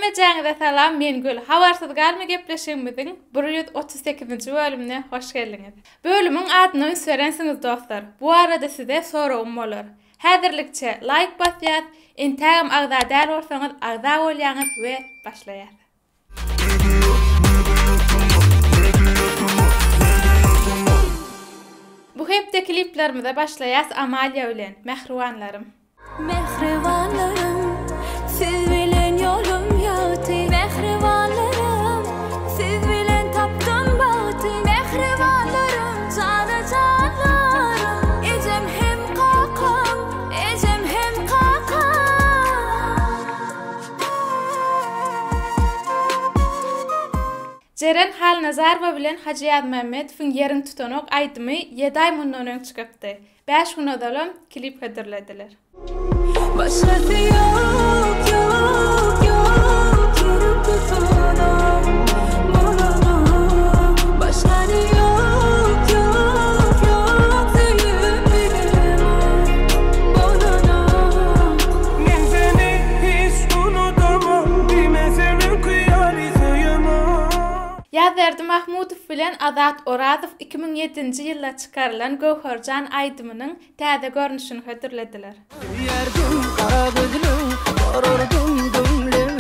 Hemmejäňize salam men Gül. Habarsyz galma gepleşigimiziň 138-nji bölümine hoş geldiňiz. Bölümiň adyna üns berensiňiz dostlar. Bu barada size soragym bolar. Häzirlikçe laýk basýas, entägem agza däl bolsaňyz agza bolýaňyz we başlaýas. Bu hepde kliplerimize başlaýas Amalia bilen, Mähribanlarym. Mähribanlarym, siz bilen ýolum ýagty Mähribanlarym, siz bilen tapdym bagty Mähribanlarym, jana-janlarym Ejem hem kakam, ejem hem kakam. Jeren Halnazarowa bilen Hajy Ýazmämmedowyň Ýeriň tutanok aýdymy ýedi aý mundan öň çykypdy. Bäş gün ozalam klip hödürlediler. Başgasy ýok, ýok, ýok, ýürek tutanok, bolanok. Başgany ýok, ýok, ýok, söýüp bilemok, bolanok. Men seni hiç unudamam, diýme sen öňki ýaly söýemok. Ýazberdi Mahmudow bilen Azat Orazow 2007-nji ýylda çykarylan Göwherjan aýdymynyň täze görnüşini hödürlediler. Söýerdim gara gözlüň, sorardym döwleň,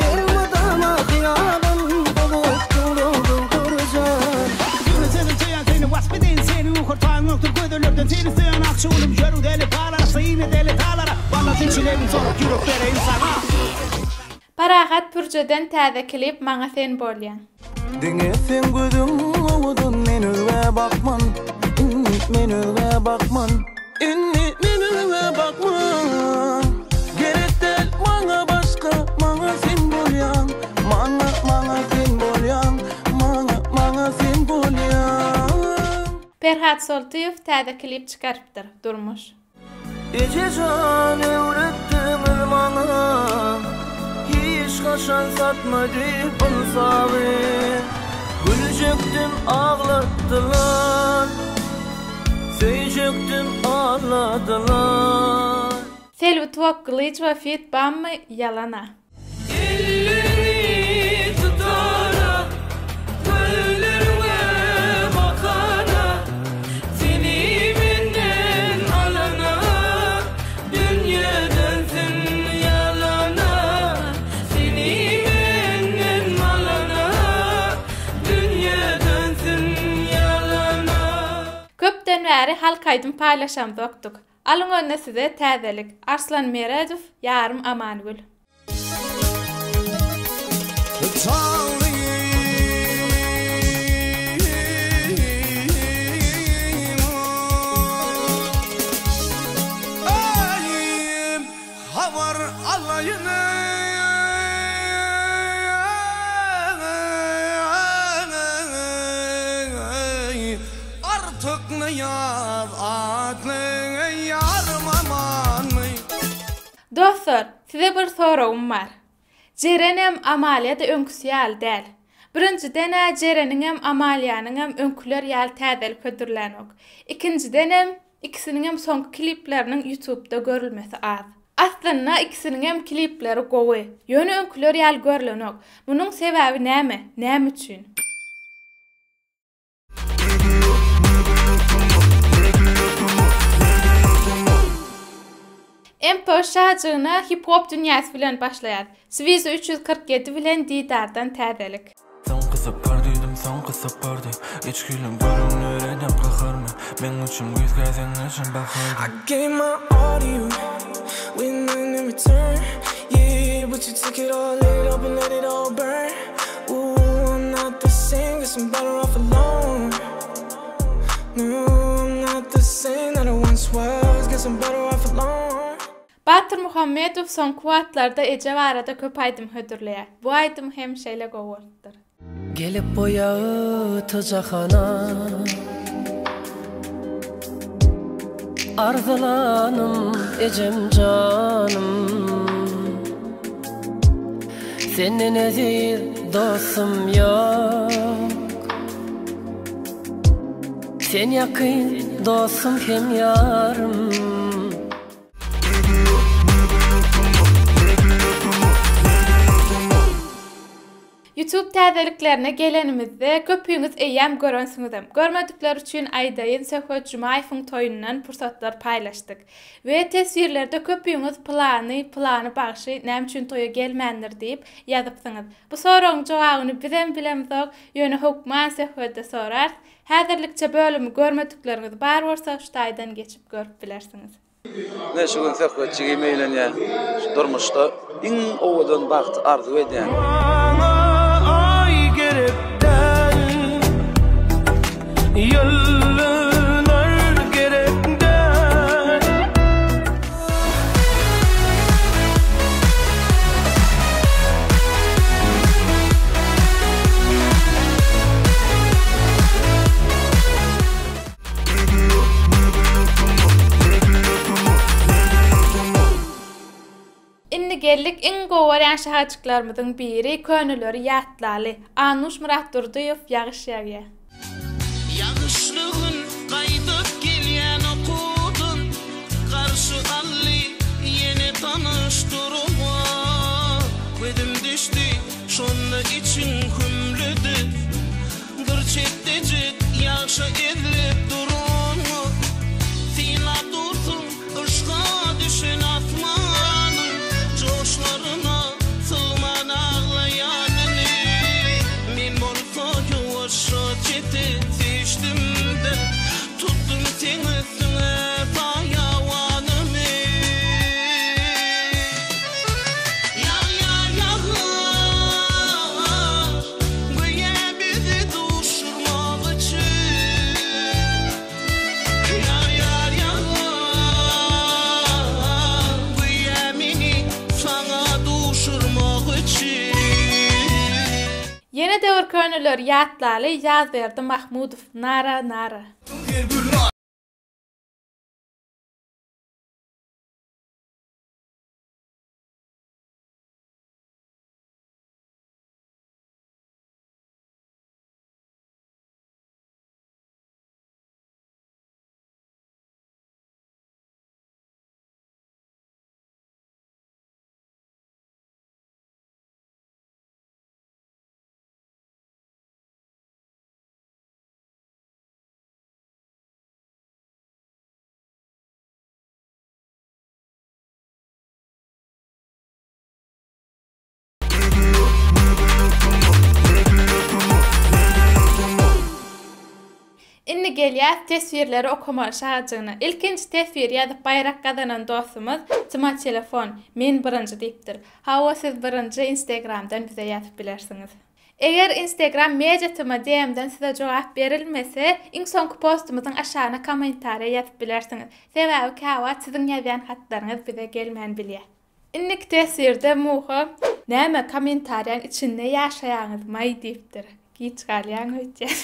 Elmydama hyýalym bolup durardy Göwherjan. Seni seni söýen seni wasp edeýin seni Ukur taýyň ýokdur gözellerden seni söýen Akşygülüm ýörüň däli balara syn edeli daglara Walla seçileýin sorup ýürek bereýin saňa. Parahat Pürjeden täze klip Maňa sen bolýaň. Diňe seň gözüň owadan men özgä bakman Indi men özgä bakman Indi men özgä bakman Gerek däl maňa başga maňa sen bolýaň Maňa maňa sen bolýaň Maňa maňa sen bolýaň. Perhat Soltyýew täze klip çykarypdyr, Durmuş. Ejejan öwretdiňiz maňa Hiç haçan satma diýip ynsaby Güljekdim aglatdylar Söýjekdim aldadylar. Selbi Tuwakgylyjowa feat Bammy Ýalana. Ellerini tutana, gözlerňe bakana, Seni menden alana, dünýe dönsün ýalana, Seni menden alana, dünýe dönsün ýalana. Köpden bäri halk aýdym paýlaşamzokdyk. Alyň onda size täzelik. Arslan Meredow, Ýarym Amangül. Habar alaýyn Artyk Nyýaz atly ýarym amanmy. Dostlar, size bir soragym bar. Jerenem, Amalia-da öňküsi ýaly däl. Birinjiden-ä Jereniňem, Amalianyňam öňküler ýaly täzelik hödürlänok. Ikinjidenem, ikisiniňem soňky klipleriniň ýutubda görülmesi az. Aslynda ikisiniňem klipleri gowy, ýöne öňküler ýaly görlenok. Munuň sebäbi näme? Näme üçin? MP şajygyna hip-hop dünýäsi bilen başlaýar. Swiza 347 bilen Didardan täzelik. Soňky sapar diýdim soňky sapardy Içgili görüň nireden gaharmy Meň üçin güýz gäzeň üçin bahardy I gave my all to you with nothing in return Yeah but you took it all, lit it up and let it all burn Ooh I'm not the same, guess I'm better off alone No I'm not the same that I once was, guess I'm better off alone Batyr Muhammedow soňky wagtlarda eje barada köp aýdym hödürleýär. Bu aýdym hem şeýle gowy bolupdyr. Gelip bu ýagty jahana Arzylanym ejem janym Senden eziz dostum ýok Sen ýakyn dostum hem ýarym. Youtube täzeliklerine gelenimizde köpüňiz eýýäm görensiňizem. Görmedikler üçin aýdaýyn Söhbet Jumaýewiň toýundan pursatlar paýlaşdyk. We teswirlerde köpüňiz pylany, pylany bagşy näme üçin toýa gelmändir diýip ýazypsyňyz. Bu soragyň jogabyny bizem bilemzok, ýöne hökman Söhbetde sorarys. Häzirlikçe bölümi görmedikleriňiz bar bolsa şu taýdan geçip görüp bilersiňiz. Ine şu gün Söhbet jigim öýlenýär. Şu durmuşda iň owadan bagty arzuw edýän. Maňa aý gerek däl, ýyldyzlar gerek däl. Indi geldik iň gowy görýän şahajyklarymyzyň biri köneleri ýatlaly. Annuş Myratdurdyýew ýagyş ýagýa. Ýagyşly gün gaýdyp gelýän okuwdan Garşy aldy ýene tanyş durma Gözüm düşdi şonda içiň hümledi Bir çetdejik ýagşa ezilip duranyňy Synlap dursuň yşga düşen asmanyň Joşlaryna sygman aglaýanyny Men bolsa ýuwaşja çete süýşdüm-de Tutdum seň üstüňe saýawanymy Ýagýar ýagyş Göýä bizi duşurmak üçin Ýagýar ýagyş Göýä meni saňa duşurmak üçin. Ýene-de bir köneleri ýatlaly Ýazberdi Mahmudow Nara nara. Indi gelýäs teswirleri okamaly şajygyna. Ilkinji teswir ýazyp baýrak gazanan dostumyz Tma telefon, men birinji diýipdir. Hawa siz birinji instegramdan bize ýazyp bilersiňiz. Eger instagram media tma DM-den size jogap berilmese, iň soňky postumyzyň aşagyna kommentariýa ýazyp bilersiňiz. Sebäbi käwagt siziň ýazýan hatlaryňyz bize gelmän bilýär. Indiki teswirde Muha, Näme, kommentariýaň içinde ýaşaýaňyzmaý diýipdir. Giç galýaň öýtýän.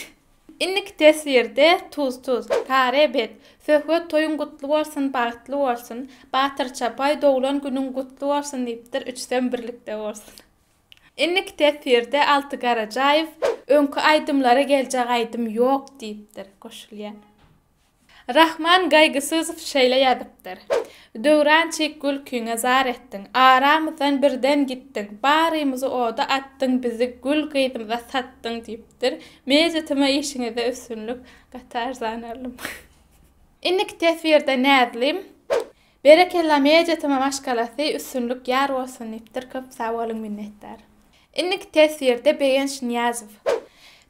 Indiki teswirde Tuz Tuz, Kare bet, Söhbet toýuň gutly bolsun, bagtly bolsun, Batyr Çapaý doglan günüň gutly bolsun diýipdir, üçüsem birlikde bolsun. Indiki teswirde Alty Garajaýew, Öňki aýdymlara geljek aýdym ýok diýipdir. Goşulýan. Rahman Gaýgysyzow şeýle ýazypdyr, Döwran çyk gülkiňe zar etdiň, Aramyzdan birden gitdiň, Barymyzy oda atdyň, Bizi gül gyzymyza satdyň diýipdir. Media tm işiňizde üstünlik, gaty arzan aldym. Indiki teswirde Näzlim, Berekella Media tm maşgalasy üstünlik ýar bolsun diýipdir köp sag boluň minnetdar. Indiki teswirde Begenç Nyýazow.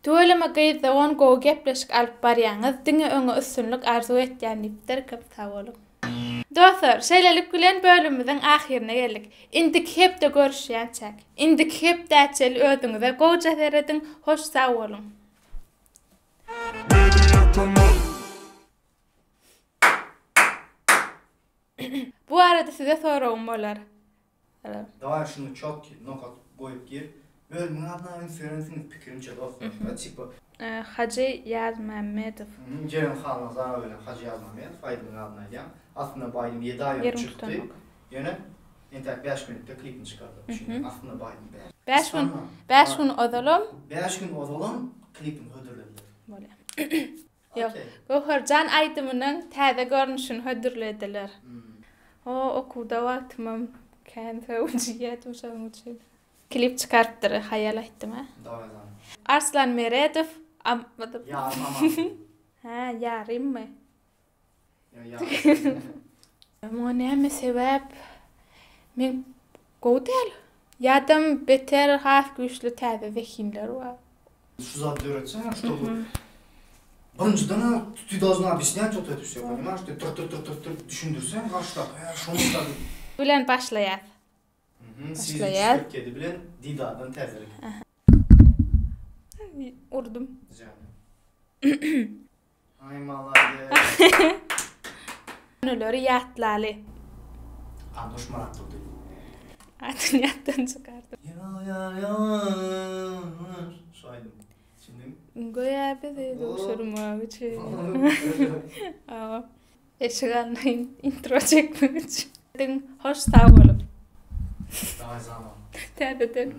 Tüweleme gyz dogan gowy gepleşik alyp barýaňyz diňe öňe üstünlik arzuw etýän diýipdir köp sag boluň. Dostlar şeýlelik bilen bölümimiziň ahyryna geldik. Indiki hepde görüşýänçäk. Indiki hepdä çenli özüňize gowja serediň hoş sag boluň. Bu arada size soragym bolar. Daway şuny çotki nokat goýup gir. Bölümiň adyna üns berensiňiz pikirimçe dostlar. Tipa. Hajy Ýazmämmedow. Jeren Halnazarowa bilen Hajy Ýazmämmedow aýdymyň adyny aýdýan. Aslynda bu aýdym ýedi aý öň çykdy. Ýöne entäk bäş günlükde klipini çykardyk. Düşündiň? Aslynda bu aýdym bäş. Bäş gün bäş gün ozalam. Bäş gün ozalam klipini hödürlediler. Bolýar. Ýok. Göwherjan aýdymynyň täze görnüşini hödürlediler. O okuwda wagtymam kän sögünç iýýärdim şonuň üçin. Klip çykarypdyr, haýal aýtdym-a. Daway zaman. Arslan Meredow am Ýarym aman. Hä, ýarymmy? Ýa ýarym. Muňa näme sebäp? Men gowy däl. Ýadam beter has güýçli täze zehinler bar. Şu zady döretseň, ştoby birinjiden ty должна объяснять вот это все, понимаешь? Ты tır tır tır tır tır düşündirseň garşydaky, hä, şony da. Bilen başlaýas. Başlaýas. 47 bilen Didardan täzelik. Urdum. Aý malades. Köneleri ýatlaly. Anduş Myratdurdy. Adyny ýatdan çykardym. Şu aýdym. Düşündiňmi? Göýä bizi duşurmak üçin. Hawa. Eşik alnaýyn intro çekmek üçin. Hoş sag boluň. Daway zaman. Täzeden.